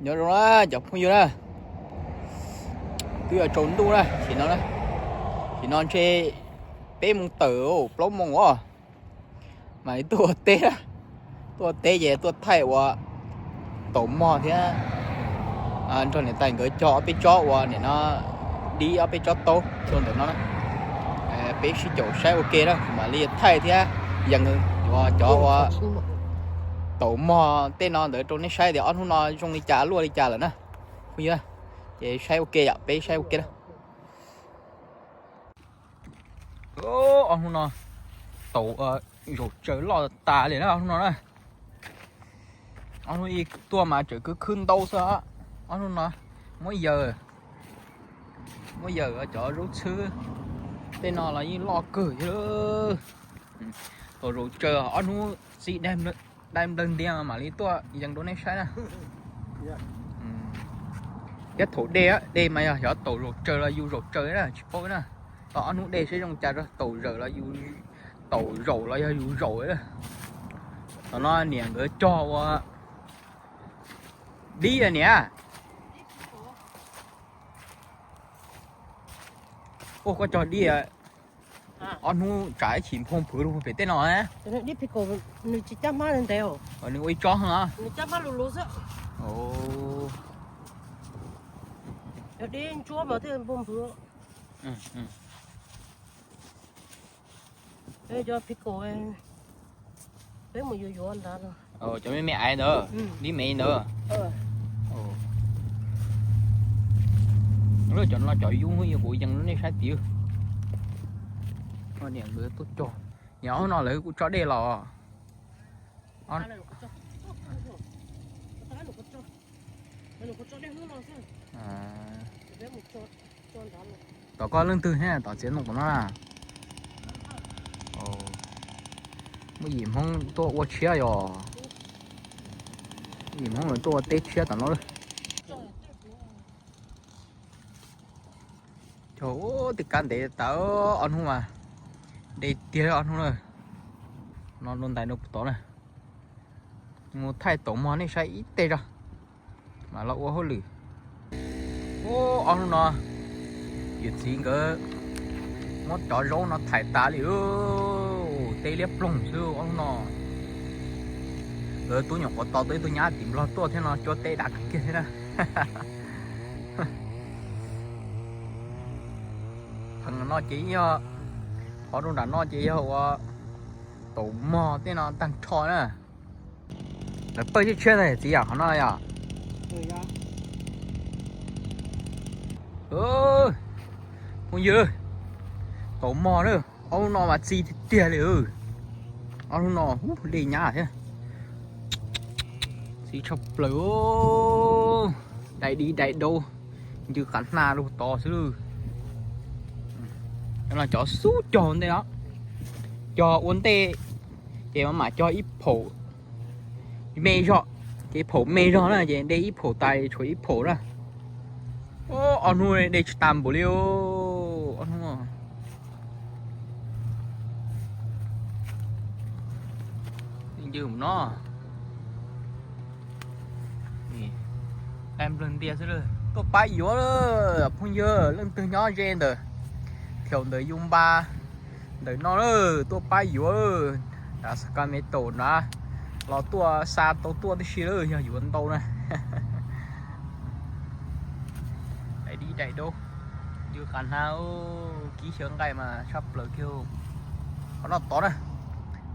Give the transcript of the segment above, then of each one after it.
Nyob zoo na cov phooj ywg na, twb yuav tsaus ntuj na, sim no na, sim no ntshe peb moos tawm plaub moos os, mam li tuaj ua teb na. Tuaj ua teb ces tuaj thaij ua taum mog thiab nrog niam tais nkawd cog ob peb tsob ua nim no dib ob peb tsob taub rau ntawm no na. Peb sib caum saib ua ke na, mam li thaij thiab yees ua cov ua taum mog tej no ntawd rau nej saib tias ob hnub no zoo li cas luaj li cas lawm na. Phooj ywg, ces saib ua ke yom, peb saib ua ke na. Ob hnub no taum zaum tsaws loj tas li na ob hnub no na. Ob hnub ib tuaj mas tseem khwb khwb ntau xwb. Ob hnub no muab yaws, muab yaws cov zaub txhwb tej no los yeej loj kawg thiab. Taum zaum tsaws ob hnub txiv dai nplawg ntias mam li tuaj yees rau nej saib na. Thiab thaum dej, dej mas yog xyov taum zaum tsaws los yus zaum tsaws na tsis paub na. Tos ob hnub dej saib zoo cas, taum zaum los yus, taum zaum los yog yus zaum. Tam no niam nkawd cog ua dib niam. Ua koj cog dib ob hnub tsam ib chim nphoo phwv rau pem tej no. Dib phim kaum nws tsis cab hmab ntev, nws ua ib tsob heev. Cov dib ntsuab mas thiaj nphoo phwv. Cov phim kaum peb mus yuav yuav ntawd, cov me me aiv ntawd, dib me ntawd. Cov no cov yub, kuv yees rau nej saib tid. Niam nkawd tuaj cog, niam ob hnub no lawv kuj tso dej los. Tom koj leej twg thiab tom txiav ntoo tom no na? Muaj yim Hmoob tuaj ua tshiab yom. Yim Hmoob lawv tuaj ua teb tshiab tom no lawm. Cog tej kab ntev tas ob hnub mas, dej tiag ob hnub na. No rau ntais rau puag tod na. Mus thaij taum mog nej saib ib teg tso, mam los ua hauj lwm. Ob hnub no yawm txiv nkawd muab cov zaub no thaiv tas li, teb liab ploog xwb ob hnub no. Nkawd tub nyuam qhuav tos tau ib tug nyab tim Nplog tuaj thiab no, cuab teb dav kawg kiag thiab na. Pheej no ces yog, qhov rau nram no ces yog ua taum mog tej no tag nrho na. Lawv pawj tshiab tshiab ntag txiv yam qhov no yom. Phooj ywg, taum mog na, ob hnub no mas txi tiag tiag li. Ob hnub no dej nyab thiab, txi tshaj plaws, dai dib dai daub, ncw qav hna rau tod xwb. Cov xub cog ua ntej no, cog ua ntej ces mam cog ib phaum me zog, ces phaum me zog na ces de ib phaum tas tshuav ib phaum na. Ob hnub de tsis tas npaum li, ob hnub. Ncw no, dai nplawg ntias xwb. Tuaj pab yuav, phooj ywg leej twg nyob ze ntawm Thiaum ntawm Yus Npas ntawm no, tuaj pab yuav. Nrad Sacramento nrad los tuaj xa tau tuaj tib si lawm, yog yuav ntau na. Dai dib dai daub, ncw qav hna, kib xyaw nqaij mas tshaj plaws kiag. Qhov no tod na,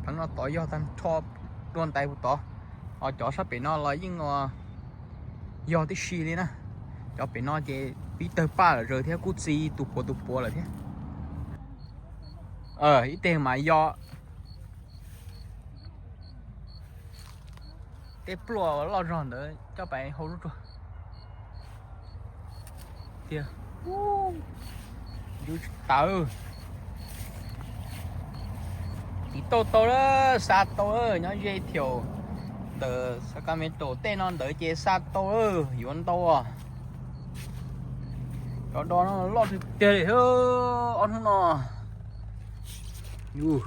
pheej no tod yog tag nrho dua ntais puag tod. Ho cov sab pem no los yeej yog tib si li na. Cov pem no ces pib tawg paj lawm zawg thiab, kub txi tus puav tus puav lawm thiab. Ib teg mas yog tej pluaj loj zog ntawd coj pais hau zuj zus tiag. Ncw tsis tawv. Txiv tauj tau, xa tau, nyob ze Thiaum ntawm Sacramento tej no ntawd ces xa tau, yuav ntau. Cov do no loj tiag tiag li, ob hnub no. Yus,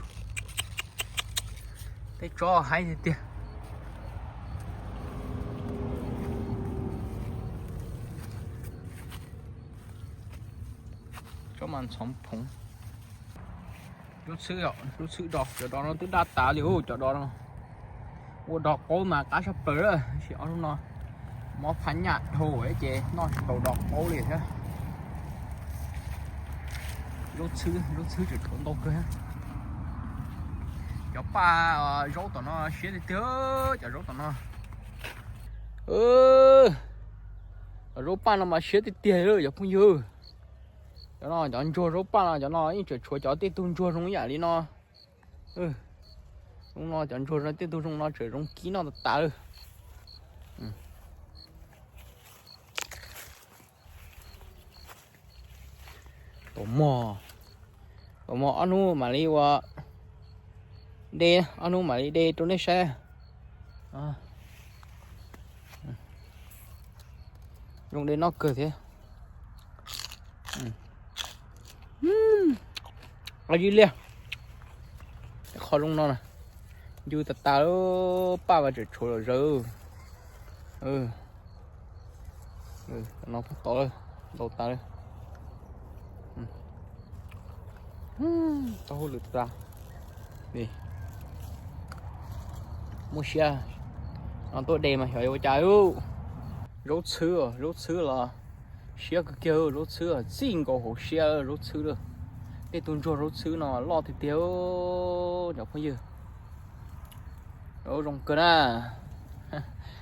tej tsob haib tiag tiag. Mas ntxhov phoov. Lub txhwb, lub txhwb do, cov do no twb daj tas li ub, cov do no. Ua do qaub mas qab tshaj plaws lawm, tab sis ob lub no mob phab nyaj dhau ces noj tsis tau do qaub li thiab. Lub txhwb, lub txhwb tseem tshuav ntau kawg. Cov paj zaub tom no siab tiag tiag, cov zaub tom no. Cov zaub paj no mas siab tiag tiag li cov phooj ywg. Cov no cov ntsuag zaub paj no, cov no yeej tseem tshuav cov tej tug ntsuag zoo ib yam li no. Zoo no cov ntsuag tej tug zoo no tseem zoo kib noj tas tas lawm. Tus mog, tus mog ob hnub mam li ua de, ob hnub mam li de rau nej saib. Zoo de noj kawg thiab. Qab zib liaj. Qhov zoo no na, ncu tas tas, paj mas tseem tshuav lom zaws. No puag tod ntau tas lawm. Taub hau lwm tas. Muaj siab no tuaj de mas xyov yuav ua cas. Zaub txhwb, zaub txhwb los siab kawg kiag, zaub txhwb txij nkaus hauv siab, zaub txhwb lawm. Tej tug ntsuag zaub txhwb no loj tiag tiag, cov phooj ywg. Zaub zoo kawg na.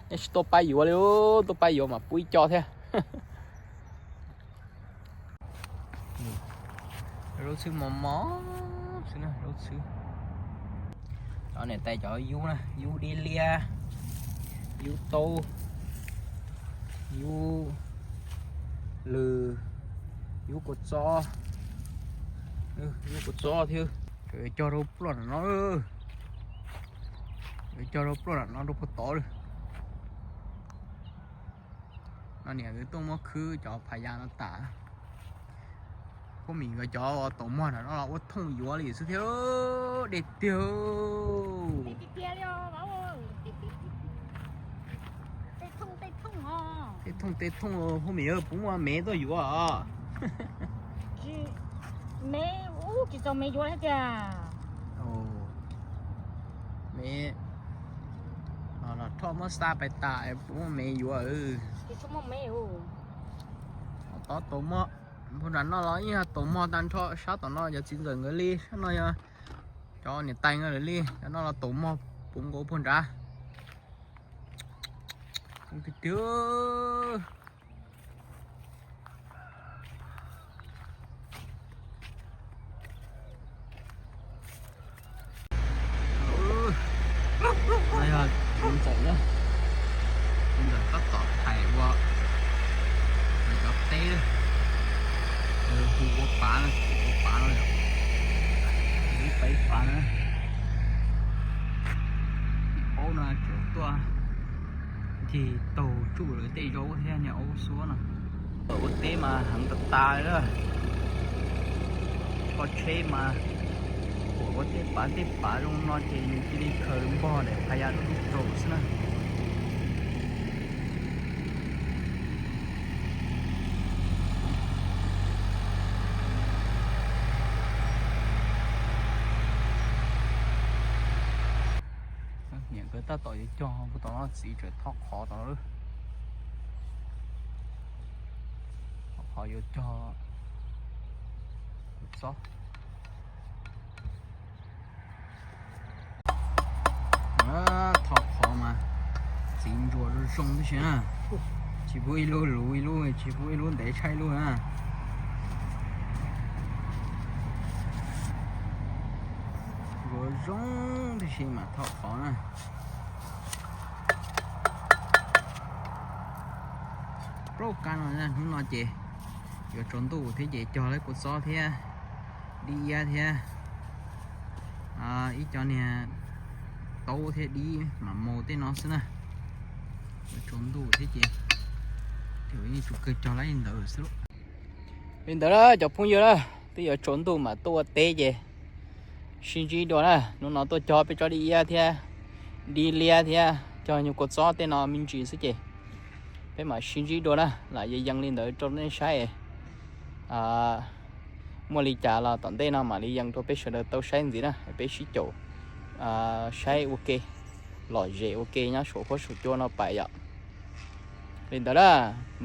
Nej tsis tuaj pab yuav li, tuaj pab yuav mas pub ib co thiab. Zaub txhwb mos mos xwb na, zaub txhwb. Cov niam tais cov yub na, yub dib liab, yub taub, yub lws, yub kua txob, yub kua txob thiab. Cog rau pluaj nram no, cog rau pluaj nram no rau puag tod lawm. No niam wb tuaj muab khwb cov phas yas no tas. Phooj ywg, nkawd cov taum mog nram no los ua thooj yuav li xwb thiab, dej tiag. Tej thooj tej thooj, phooj ywg, puas muaj mev tuaj yuav os? Mev, ub, tsis txaus mev yuav thiab tiag. Mev, los rho muab xa pais tas, puas muaj mev yuav. Tsis muaj mev. Tod taum mog, puag nram no los yeej yog taum mog tag nrho, sab tom no cov txiv ntxawm nkawd li, sab no yog cov niam tais nkawd lawv li, cov no los taum mog puv nkaus puag nrad. Tiag tiag. No yog tus ntxawm na, tus ntxawm tab tom thaiv ua cov teb, hu ua pav na, ua pav no, ib pav ib pav na. Ib paub no tseem tuaj ncig taug tsuj lawv tej zaub thiab niag aub xuab no. Thaum ua teb mas heev tas tas li lawm. Kho tsheb mas ua tej pav tej pav zoo no ces nws cia li khaws npog daim phas yas rau tus raum xwb na. Niam nkawd tab tom yuav cog puag tom no, txiv tseem thauj qhov tom no lawm. Thauj qhov yuav cog tus txob. Thauj qhov mas txiv ntsuas zoo zoo tib si na. Tsis pub ib lub luv ib lub, tsis pub ib lub ntev tshaj ib lub na. Ntsuas zoo tib si mas thauj qhov na. Plaub kab no, hnub no ces yuav tsaus ntuj thiab ces cog lawm kua txob thiab dib iab thiab ib co niag taub thiab dib mam maus tej no xwb na. Yuav tsaus ntuj thiab ces yeej tsuas kawg cog lawm li ntawd xwb lauj. Li ntawd na cov phooj ywg na, twb yuav tsaus ntuj mam tuaj ua teb ces sib ntsib dua na. Hnub no tuaj cog peb tsob dib iab thiab dib liab thiab cog nyuag kua txob tej no me ntsis xwb ces peb mam sib ntsib dua na, lam yees yees li ntawd rau nej saib. Muaj li cas los tom ntej no mam li yees rau peb sawv daws tau saib ntxiv na, peb sib caum saib ua ke, lom zem ua ke nyob saum huab saum cua no pais yom. Li ntawd na,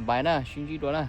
bye na, sib ntsib dua na.